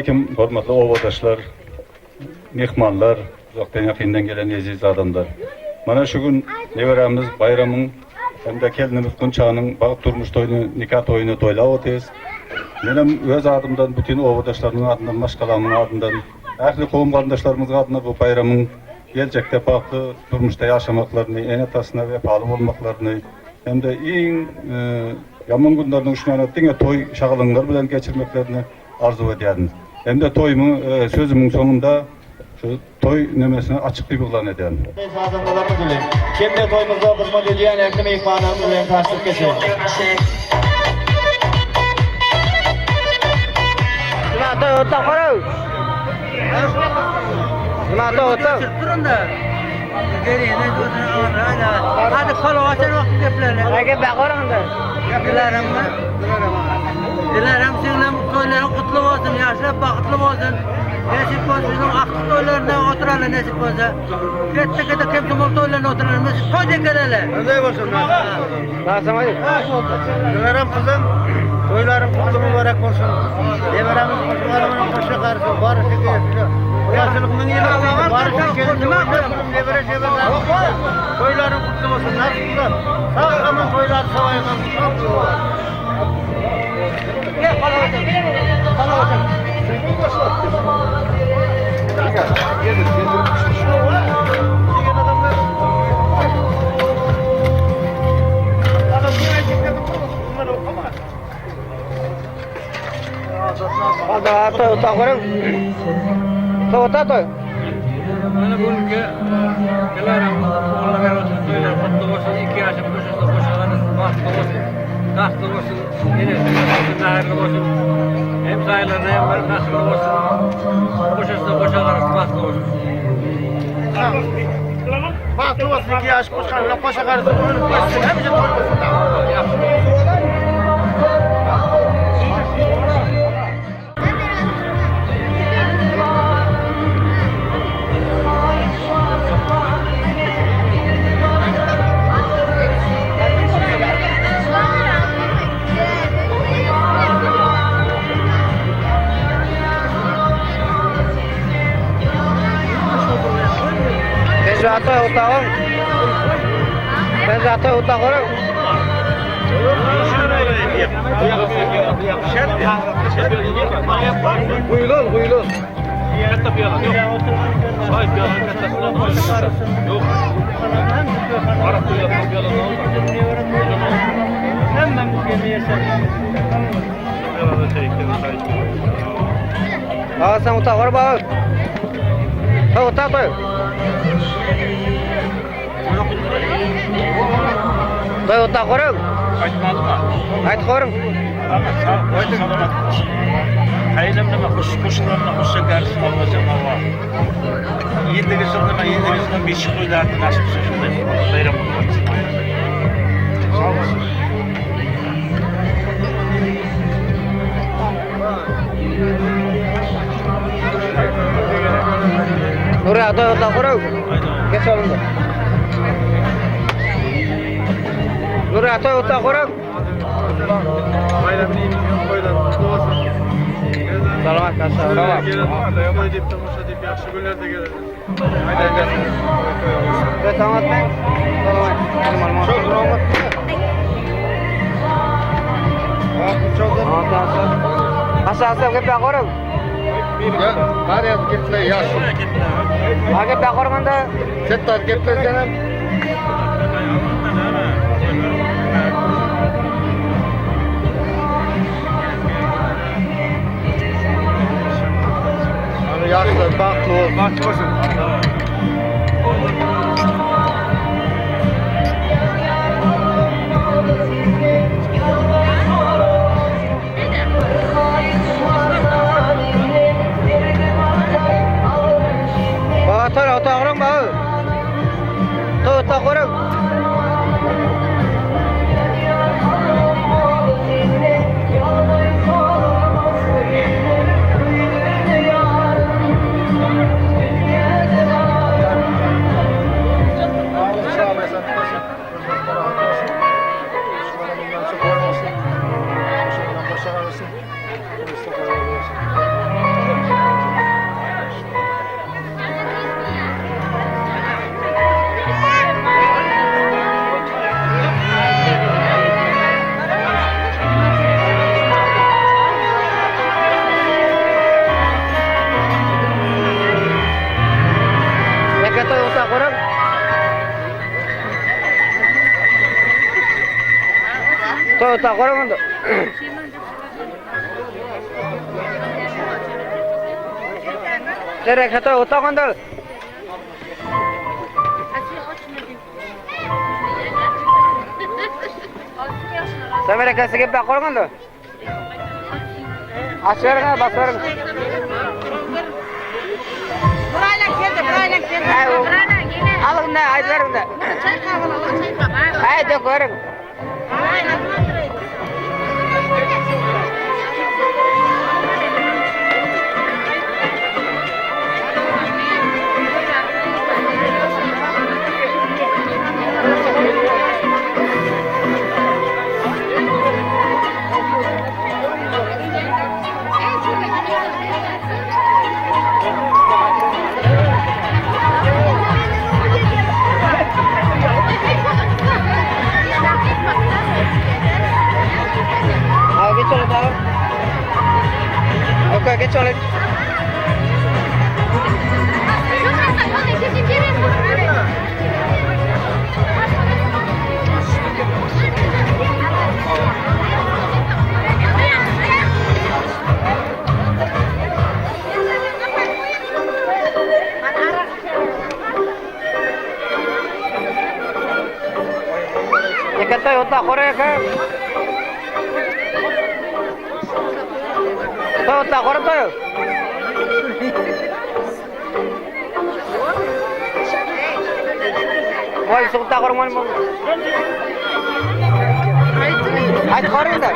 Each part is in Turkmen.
aleýkum, hormatly obadaşlar, myhmanlar, uzakdan ýakyndan gelen eziz adamlar. Mana şu gün neberämiz Baýramyň hem-de kelnimiz Gunçanyň bagt durmuş toýuny, nika toýuny toýlap otyrys. Menem öz adymdan, bütin obadaşlarymyň adyndan, maşgalamyň adyndan, ähli kowum-garyndaşlarymyzyň adyndan bu Baýramyň geljekde bagtly durmuşda ýaşamaklaryny, ene-atasyna wepaly bolmaklaryny hem-de iň ýaman günleriniň şunana diňe toý şagalaňlary bilen geçirmeklerini arzuw edýärin. Hem-de toýumyň sözümiň soňunda şu toý nemesini açyk diýip yglan edýärin. Sazandalarymyz bilen hem-de toýumyzda hyzmat edýän ähli myhmanlarymyz bilen tanyşdyryp geçeýin. Dilerim siňlim toýlaryň gutly bolsun, ýaşap bagtly bolsun. Nesip bolsa biziň aktyk toýlarynda oturaly nesip bolsa. Ketde-ketde kemsomol toýlarynda oturaly. Biz toý dekeleli. Öyle bolsun. Dilerim kızım, toýlaryň kutlu mübarek bolsun. Neberemiz goşmalarymyň goşa garsyn, barysy gelsin. Ýaşylyk ýyly, barysy gelsin. Nebere şebere. Toýlaryň kutlu bolsun. Nasip bolsa. Sag aman toýlar sawaýman. Mana bugünkü Dilerim Allah berip olsun, toýlar kutlu bolsun, iki ýaşyň goşasy goşalarys, bagtly bolsun, tahtly bolsun, enesi mähirli bolsun, hem saýlaryna hem bir mähirli bolsun, goşasy goşalarys, bagtly bolsun. Bagtly bolsun, iki ýaş goşanlar goşa garsyn, önüp össün, hemişe toý bolsun. Guýlan, guýlan. Katta piýala ýok. Çaý piýala kattasyndan Ýok. Arak guýlan piýala Endigi жылдыма ендігі жылда бесік тойларын ашып шындай байрам Toý otak onda. Terek toý otak onda. Samir akasi gep bak onda. Açyberin, basyberin. Alyň da, aýdyberiň da. Aý, döküberiň. আগে চলে দাও। ওকে, আগে চলে। Eke toý otag hor eke. Toý otag hor toý. Moý suqta hor moý. Aýt hor indi.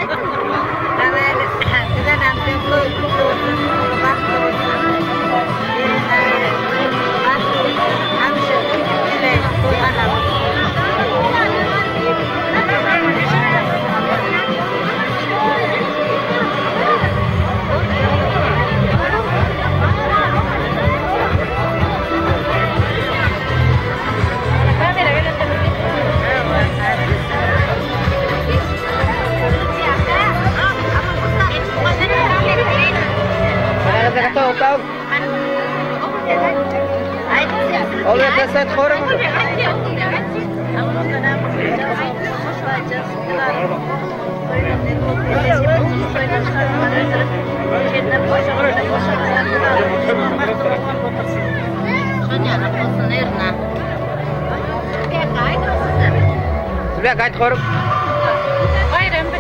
Ol eke set hor. Sizge ayt hor. Ay bak.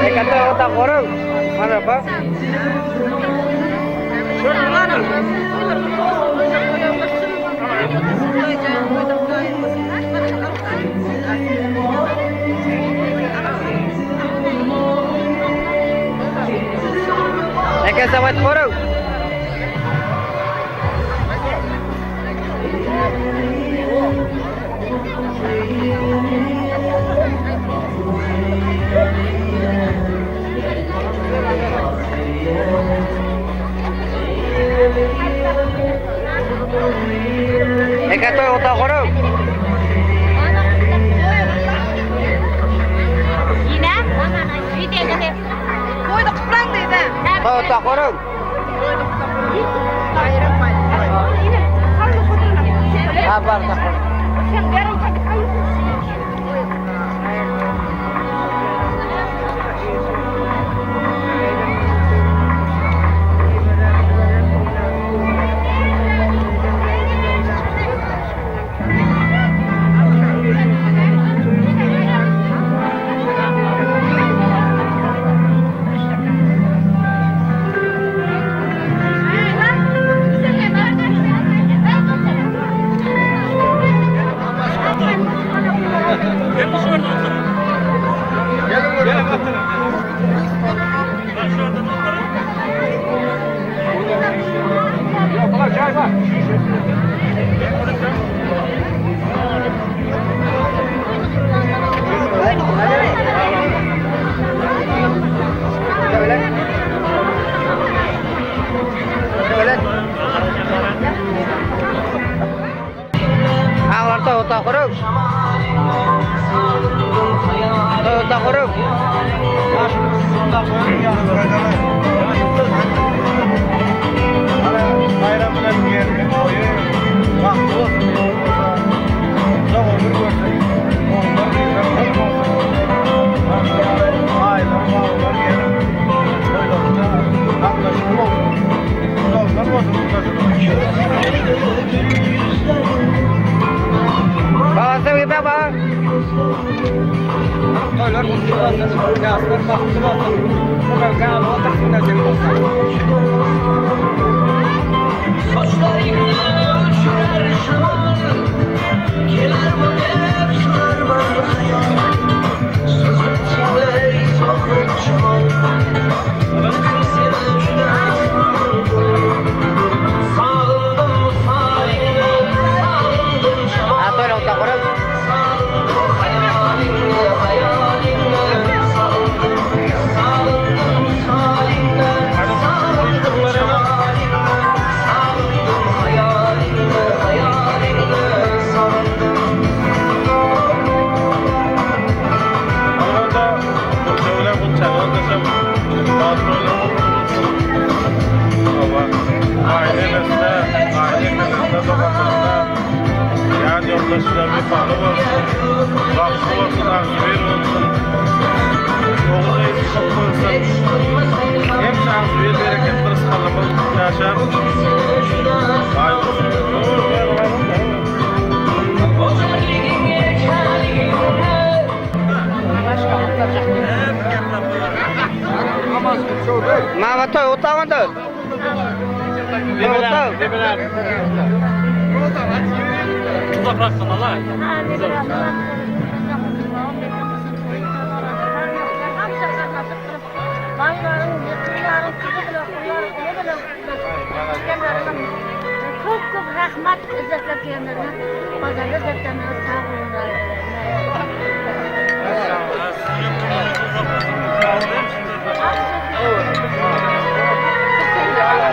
Eke toý otag hor. Mana ba? Eke samat hor. Eke toý otag hor. Toý otag hor. Ha bar da hor. Toý Toý Bayram bilen gelin toýy bagtly bolsun uzak ömür görsün. Oğullar gyzlar köp bolsun. Aýlar baglar gelin. Toýlarynda gatnaşykly bolsun. Uzaklar bolsun. Babasy gibi baba. Toýlar gutly bolsun, ýaşlar bagtly bolsun. Mugal galy otursyn da bolsun. Ha toýlar gutly Yan yoldaşlar vefalı olsun, bagtly bolsun, agzybir bolsun, ogul gyzy köp bolsun. Hemşe agzybir bereketli rysgalymyz ýaşar. Baý bolsun. Mama toý gutlaman toý. Toý gutla. Köp köp rahmat izzetlep gelenlerine, pazarda izzetlenlerine sag bolunlar.